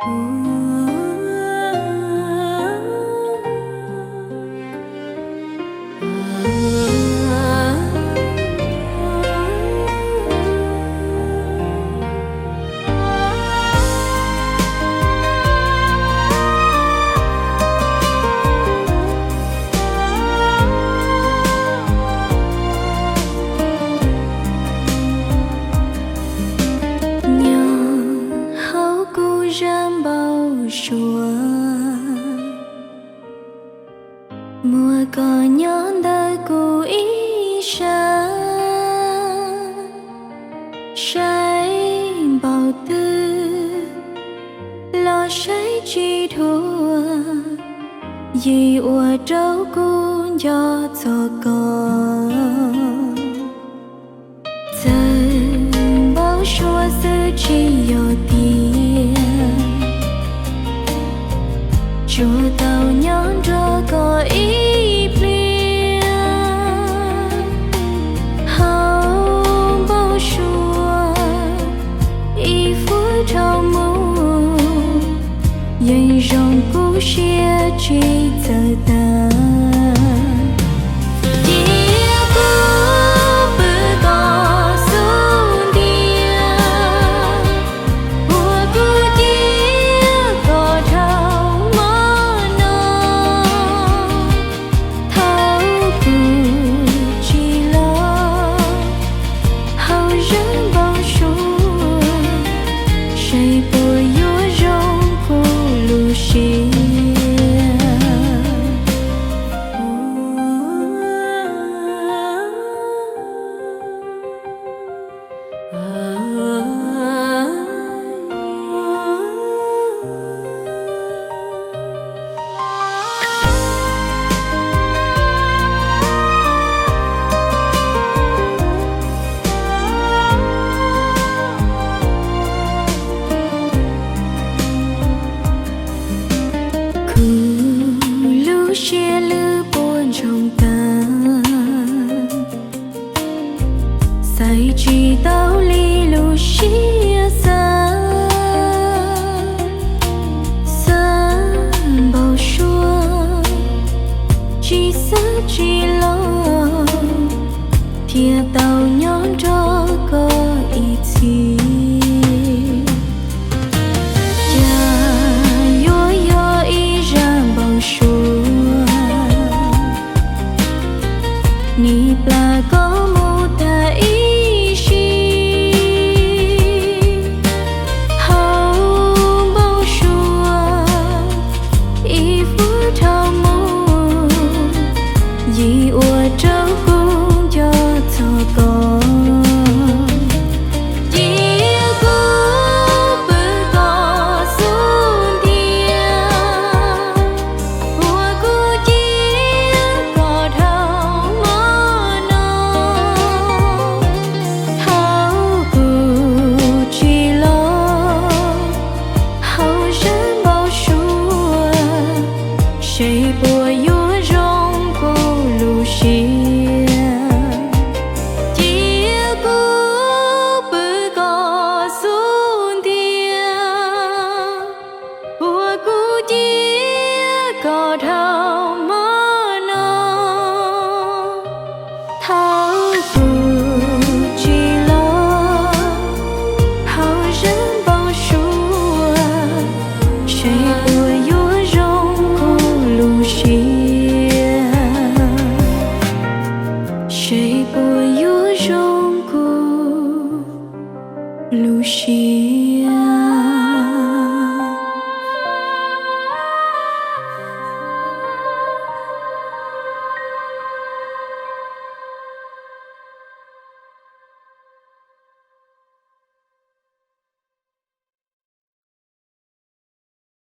Nyob hauv kuv zaj npau suav, muaj koj nyob ntawm kuv ib sab, saib npaum twg los saib tsis dhuav, yeej ua rau kuv nco txog koj. Txawm npau suav xwb tsis yog tiag, tsuas tau nyob nrog koj ib pliag. Hauv npau suav ib vuag dhau mus, yeej zoo kuv siab tsis txawj tawm.